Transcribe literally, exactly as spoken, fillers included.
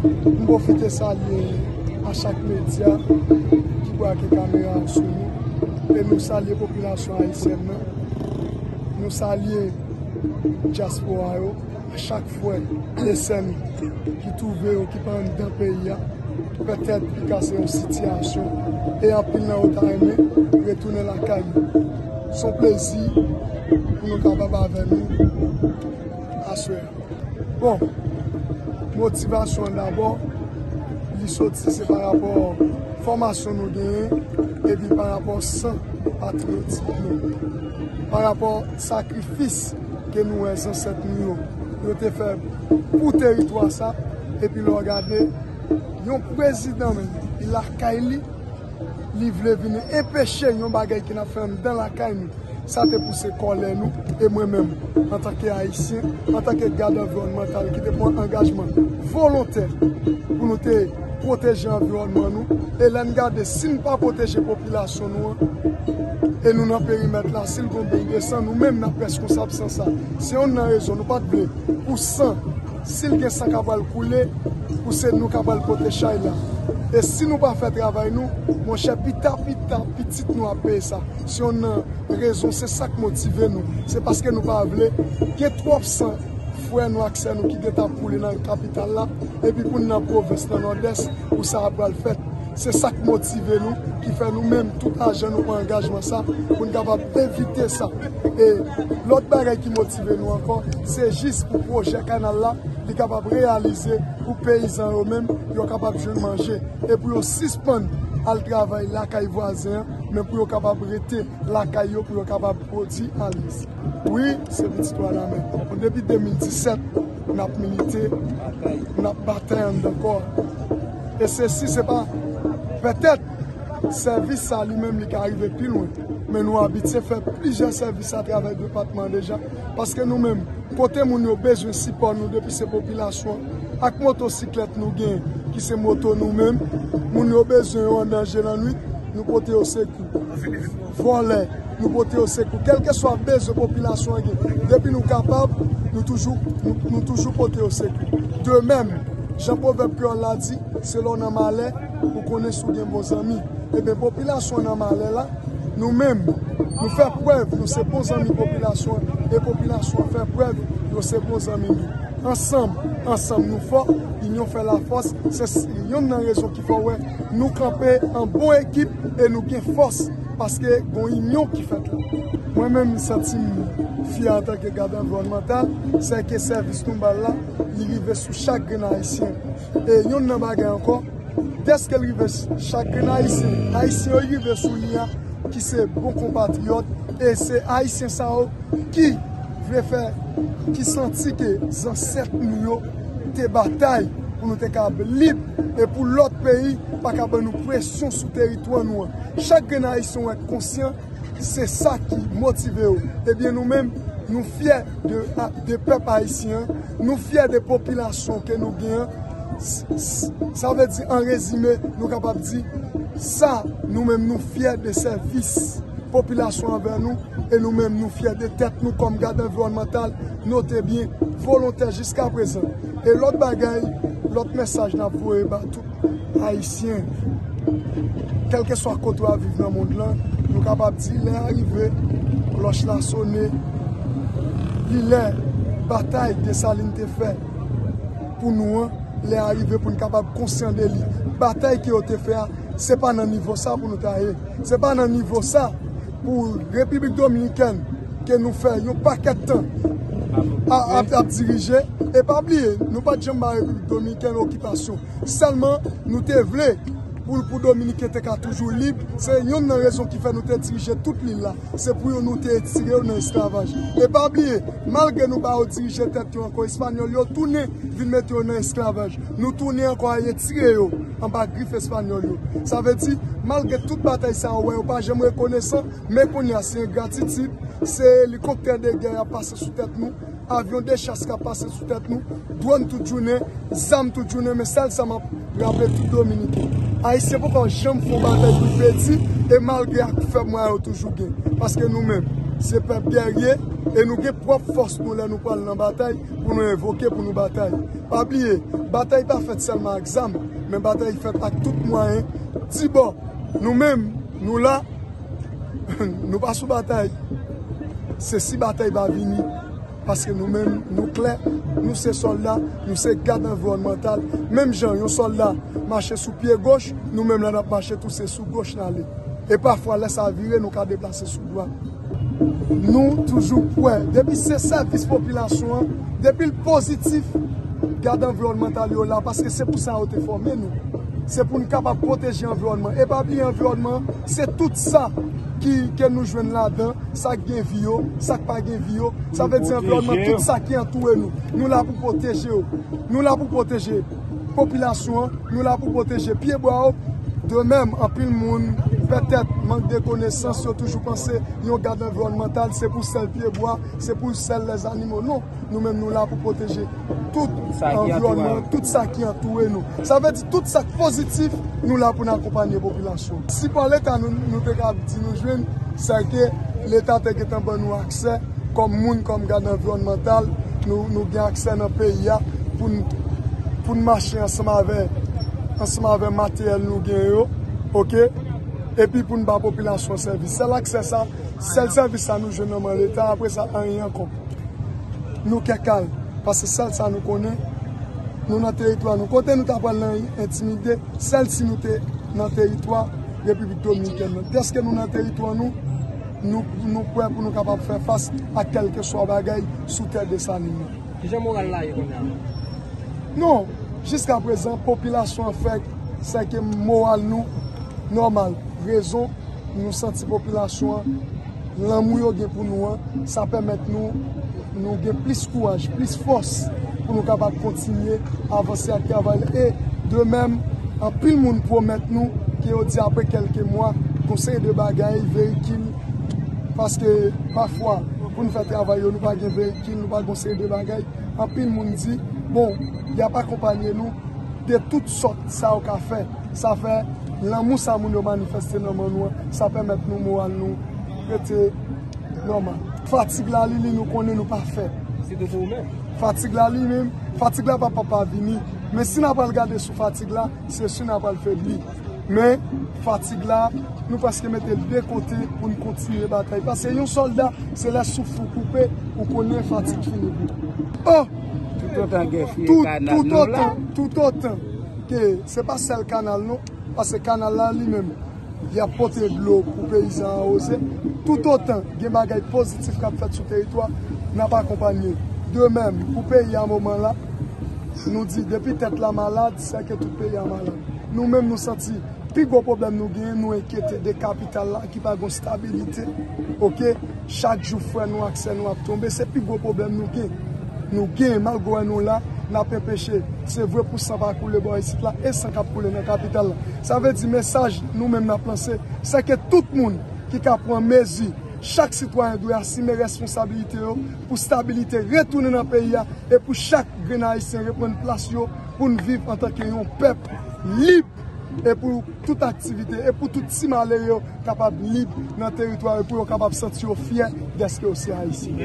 M pwofite salye a chak medya ki brake kamera yo sou nou. E nou salye popilasyon ayisyèn nan. Nou salye dyaspora yo. A chak frè e sè nou ki twouve yo ki pa anndan peyi a, petèt li ka se yon sitiyasyon, e anpil nan yo ta renmen retounen lakay yo. Se yon plezi pou nou kapab avè nou aswè a. Bon, motivasyon an dabò, li soti se pa rapò fòmasyon nou genyen, epi pa rapò san patriyotik nou, pa rapò sakrifis ke nou wè zansèt nou yo, yo te fè pou teritwa sa, epi lè w gade, yon prezidan menm, li lakay li, li vle vin enpeche yon bagay ke n ap fè anndan lakay nou. Sa te pouse kòlè nou, e mwen menm, antanke Ayisyen, antanke gad anviwònmantal ki te pran angajman volontè pou nou te pwoteje anviwònman nou, e lè n gade, si n pa pwoteje popilasyon nou an, e nou nan perimèt la, si l gon beny de san, nou menm n ap reskonsab san sa. Se youn nan rezon nou pa t vle pou san, si l gen san k ap pral koule, pou se nou k ap pral pote chay la. E si nou pa fè travay nou, monchè, pita, pita, pitit nou ap peye sa. Se youn nan rezon, se sa k motive nou. Se paske nou pa vle gen twòp san frè nou ak sè nou ki gentan ap koule nan kapital la, epi pou n nan pwovens, nan Nòdès, pou sa ap pral fèt. Se sa k motive nou, ki fè nou menm, tout ajan nou pran angajman sa, pou n kapab evite sa. E lòt bagay ki motive nou ankò, se jis pou pwojè kanal la, li kapab reyalize, pou peyizan yo menm, yo kapab jwenn manje. E pou yo sispann al travay lakay vwazen an, men pou yo kapab rete lakay yo, pou yo kapab pwodui alèz. Wi, se pitit Wadamè. Bon, depi de mil disèt, n ap milite, n ap batay anndan kò a. E sesi, se pa, petèt, sèvis sa li menm, li ka rive pi lwen. Men nou abitye fè plizyè sèvis atravè depatman deja, paske nou menm, kote moun yo bezwen sipò nou, depi se popilasyon an, ak motosiklèt nou gen, ki se moto nou menm, moun yo bezwen yo an danje lannwit, nou pote yo sekou. Vòlè, nou pote yo sekou. Kèlkeswa bezwen popilasyon an gen, depi nou kapab, nou toujou, nou, nou toujou pote yo sekou. De menm, jan pwovèb kreyòl la di, se lè w nan malè, ou konnen si w gen bon zanmi. Ebyen, popilasyon nan malè la, nou menm, nou fè prèv, nou se bon zanmi popilasyon an, e popilasyon an fè prèv, yo se bon zanmi nou. Ansanm, ansanm nou fò, inyon fè lafòs, se s-, youn nan rezon ki fè w wè nou kanpe an bon ekip e nou gen fòs, paske gon inyon ki fèt la. Mwen menm, m santi m fyè antanke gad anviwònmantal, sèke sèvis nou ba l la, li rive sou chak grenn ayisyen. E youn nan bagay ankò, dèske l rive chak grenn ayisyen, ayisyen yo rive sou li a, ki se bon konpatriyòt, e se ayisyen sa yo ki vle fè, ki santi ke zansèt nou yo te batay pou nou te ka lib, e pou lòt peyi pa ka ban nou presyon sou teritwa nou an. Chak grenn ayisyen wè konsyan, se sa ki motive yo. Ebyen, nou menm, nou fyè de, de pèp ayisyen an, nou fyè de popilasyon ke nou gen an. S-, s-, sa vle di, an rezime, nou kapab di, sa, nou menm, nou fyè de sèvis popilasyon anvè nou, e nou menm, nou fyè de tèt nou kòm gad anviwònmantal, note byen, volontè jiskaprezan. E lòt bagay, lòt mesaj n ap voye ba tout Ayisyen, kèlkeswa kote w ap viv nan mond lan, nou kapab di lè a rive, klòch la sone, li lè batay Desalin te fè pou nou an, lè a rive pou n kapab konsyan de li. Batay ke yo te fè a, se pa nan nivo sa pou nou ta ye. Se pa nan nivo sa pou Repiblik Dominikèn ke nou fè yon pakèt tan a, ap, ap dirije. E pa bliye, nou pa t janm ba Repiblik Dominikèn okipasyon. Sèlman, nou te vle pou, pou Dominiken te ka toujou lib. Se youn nan rezon ki fè nou te dirije tout lil la. Se pou yo nou te etire yo nan esklavaj. E pa bliye, malgre nou ba yo dirije tèt yo ankò, Espanyòl yo tounen vin mete yo nan esklavaj. Nou tounen ankò al etire yo anba grif Espanyòl yo. Sa vle di, malgre tout batay sa yo, wè, yo pa janm rekonesan, men kounye a se engratitid, se elikoptè de gè y ap pase sou tèt nou, avyon de chas k ap pase sou tèt nou, dwòn tout jounen, zam tout jounen, men sèl sa m ap raple tout Dominiken. Ayisyen poko janm fè yon batay pou l pèdi, e malgre ak fèb mwayen yo toujou gen. Paske nou menm, Se pèp gèrye, e nou gen pwòp fòs nou lè nou pral nan batay pou nou envoke, pou nou batay. Pa bliye, batay pa fèt sèlman ak zam, men batay fèt ak tout mwayen. Dibò, nou menm, nou la, nou pa sou batay. Se si batay pa vini, paske nou menm, nou klè, nou se sòlda, nou se gad anviwònmantal. Menm jan yon sòlda mache sou pye goch, nou menm la n ap mache tou se sou goch n ale. E pafwa, lè sa vire, nou ka deplase sou dwat. Nou toujou kwè, depi se sèvis popilasyon an, depi l pozitif, gad anviwònmantal yo la, paske se pou sa yo te fòme nou. Se pou n kapab pwoteje anviwònman. E pa bliye anviwònman, se tout sa ki, ke nou jwenn ladan, sa k gen vi yo, sa k pa gen vi yo. Sa vle di anviwònman, tout sa ki antoure nou. Nou la pou pwoteje yo. Nou la pou pwoteje popilasyon an, nou la pou pwoteje pyebwa yo. De menm, anpil moun, petèt, mank de konesans, yo toujou panse yon gad anviwònmantal, se pou sèl pyebwa, se pou sèl lèzanimo. Non, nou menm, nou la pou pwoteje tout anviwònman, tout sa ki antoure nou. Sa vle di tout sa k pozitif, nou la pou n akonpanye popilasyon. Sipò Leta, nou, nou te ka di nou jwenn, se ke Leta te gentan ban nou aksè, kòm moun, kòm gad anviwònmantal, nou, nou gen aksè nan peyi a pou n, pou n mache ansanm avè, ansanm avè materyèl nou gen yo, oke? Epi pou n ba popilasyon sèvis. Sèl aksè sa, sèl sèvis sa nou jwenn nan men Leta, apre sa, anyen ankò. Nou kè kal, paske sèl sa nou konnen, nou nan teritwa nou. Kote nou ta pral nan entimide, sèl si nou te nan teritwa Repiblik Dominikèn nan. Dèske nou nan teritwa nou, nou, nou prè pou nou kapab fè fas a kèlkeswa bagay sou tè Desalin nan. Kijan moral la ye kounye a? Non, jiskaprezan, popilasyon an fè sèke moral nou nòmal. Rezon, nou santi popilasyon an, lanmou yo gen pou nou an, sa pèmèt nou, nou gen plis kouraj, plis fòs pou nou kapab kontinye avanse ak travay la. E de menm, anpil moun pwomèt nou ke yo di apre kèlke mwa, gon seri de bagay, veyikil, paske pafwa, pou nou fè travay yo, nou pa gen veyikil, nou pa gon seri de bagay. Anpil moun di, bon, y ap akonpanye nou de tout sòt sa yo ka fè. Sa fè lanmou sa moun yo manifeste nan men nou an, sa pèmèt nou moral nou rete nòmal. Fatig la, li, li, nou konnen nou pa fè. Sitou pou ou menm. Fatig la, li menm, fatig la pa, pa, pa vini. Men si n a pral gade sou fatig la, se si n a pral febli. Men, fatig la, nou prèske mete l de kote pou n kontinye batay. Paske yon sòlda, se lè souf ou koupe, ou konnen fatig fini pou ou. Oh! Toutotan gen fye kanal nou la. Toutotan, toutotan ke se pa sèl kanal non, paske kanal la li menm, y ap pote dlo pou peyizan awoze. Toutotan gen bagay pozitif k ap fèt sou teritwa, n ap akonpanye. De menm, pou peyi a moman la, nou di depi tèt la malad, sèke tout peyi a malad. Nou menm nou santi pi gwo pwoblèm nou genyen, nou enkyete de kapital la ki pa gon stabilite. Oke, chak jou frè nou ak sè nou ap tonbe, se pi gwo pwoblèm nou gen. Nou gen, malgre nou la, n ap enpeche. Se vre pou san pa koule bò isit la, e san k ap koule nan kapital la. Sa vle di mesaj nou menm n ap lanse, sèke tout moun ki ka pran mezi, chak sitwayen dwe asime responsabilite yo pou stabilite retounen nan peyi a e pou chak grenn ayisyen reprann plas yo pou n viv antanke yon pèp lib e pou tout aktivite e pou tout ti malere yo kapab lib nan teritwa yo, pou yo kapab santi yo fyè dèske yo se Ayisyen.